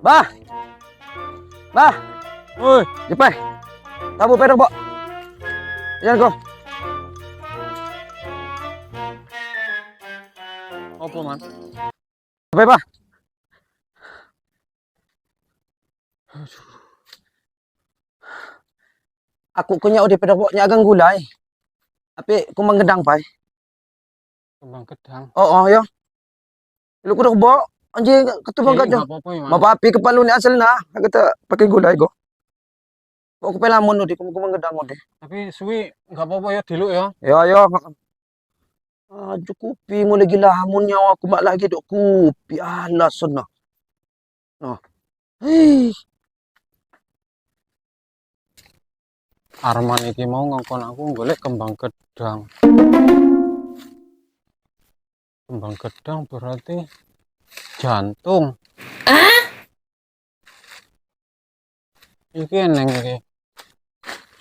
Bah. Bah, Woi, jepai. Tabu pedok, Bo. Yan ko. apa man? Jepai, Bah. Aku kunya udah pedok, Bo, nya agang gulai. Tapi kumang gedang, pai. Kembang gedang. Oh, oh, yo. Lu kudok, Bo. Anjing, ketubang Eh, ka nggak apa-apa ya, Man. Mapapi kepalo ni asal na. Kata pakai gulai go. Bo ko pelamon no di kumang gedang di. Tapi suwi nggak apa-apa ya diluk ya. Ya ya. Ah, cukupi mo lagi lamun nyawa aku mak lagi dok kupi. Alah sana. Nah. Hei. Arman iki mau ngongkon aku golek kembang gedang. Kembang gedang berarti jantung. Iki eneng iki.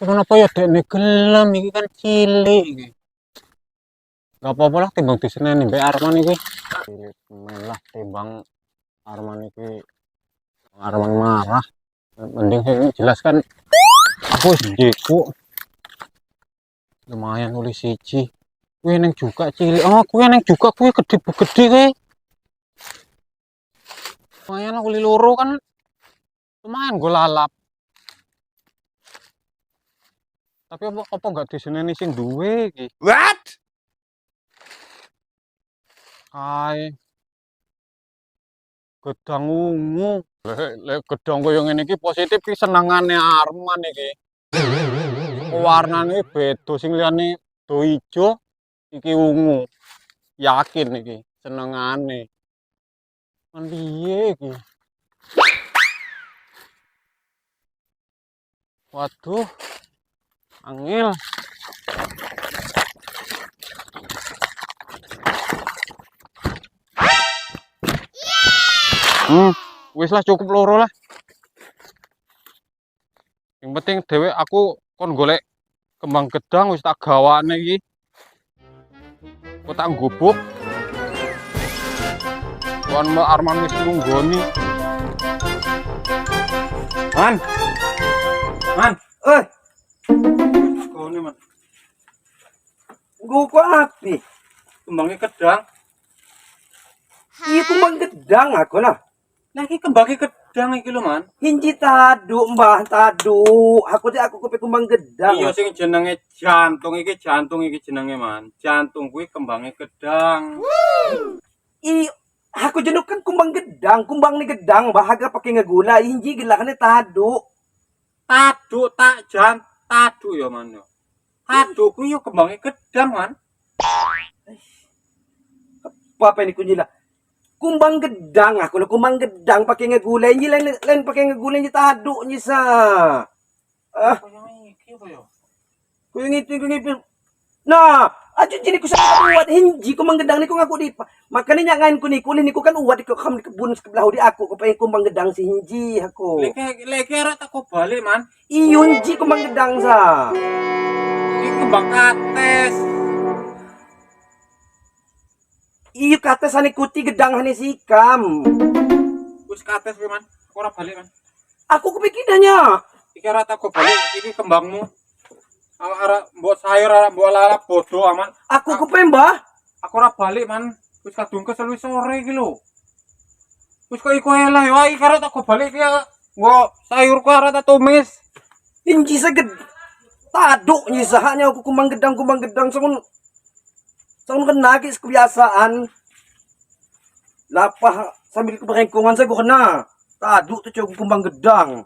Cuman apa ya dekne gelem iki kan cilik iki. Gak apa-apa lah timbang diseneni mbek Arman iki. Cilik lah timbang Arman iki. Arman marah. Mending sing jelas kan aku wis njikuk. Lumayan nulis siji. Kuwi eneng juga cilik. Oh, kuwi eneng juga kuwi gede-gede kuwi. Lumayan aku loro kan. Lumayan gue lalap. Tapi apa apa enggak diseneni sing duwe iki? What? Kae. Gedang ungu. Lek lek gedang koyo ngene iki positif iki senengane Arman iki. Warnane beda sing liyane do ijo, iki ungu. Yakin iki senengane. Man piye iki? Waduh. Angel. Wis lah cukup loro lah. Yang penting dhewe aku kon golek kembang gedang wis tak gawane iki. Kok tak gubuk. Kon Arman wis nunggoni. Man. Man, Eh, gone man. gua ko api. Kembangnya gedang. Iya kumbang gedang aku lah. Lah iki kembangnya gedang iki lho, Man. Hinji tadu mbah tadu. Aku di aku kopi kumbang gedang. Iya sing jenenge jantung iki jenenge, Man. Jantung kuwi kembangnya gedang. I aku jenuh kan kumbang gedang, kumbang ni gedang bahaga pakai ngegula hinji gila kan tadu. Taduk tak jan, taduk ya, Man yo. Taduk kuwi yo kembangnya gedang, Man. Apa ini kunjila? Kumbang gedang aku lo kumbang gedang pakai ngegula hinji lain lain pakai ngegula hinji tadu ni sa. Ah, Apa yang iki apa yo? kuyang itu kuyang itu. Nah, aja jini ku sa uwat hinji kumbang gedang ni ku ngaku di. Makanya nyangain ku ni kulin ni ku kan uwat di kam di kebun sebelah di aku ku pengen kumbang gedang si hinji aku. Leke leke ora tak kok balik, Man. Iyo hinji kumbang gedang sa. Iki kembang kates. Iyo kata sani kuti gedang hani sikam. Wis kates kuwi, Man. Aku ora balik, Man. Aku kepikirannya. Iki ora tak kok balik, iki kembangmu. Awak ora mbok sayur ora mbok lalap bodoh aman. Aku kepen mbah. Aku ora balik, Man. Wis kadung kesel wis sore iki lho. Wis kok iku ae lah ya iki ora tak kok balik iki mbok sayurku ora tak tumis. Inji seged. Taduk ni sahanya aku kumbang gedang sangun sangun kena kis kebiasaan. Lapah sambil keberengkongan saya gua kena. Taduk tuh cukup kumbang gedang.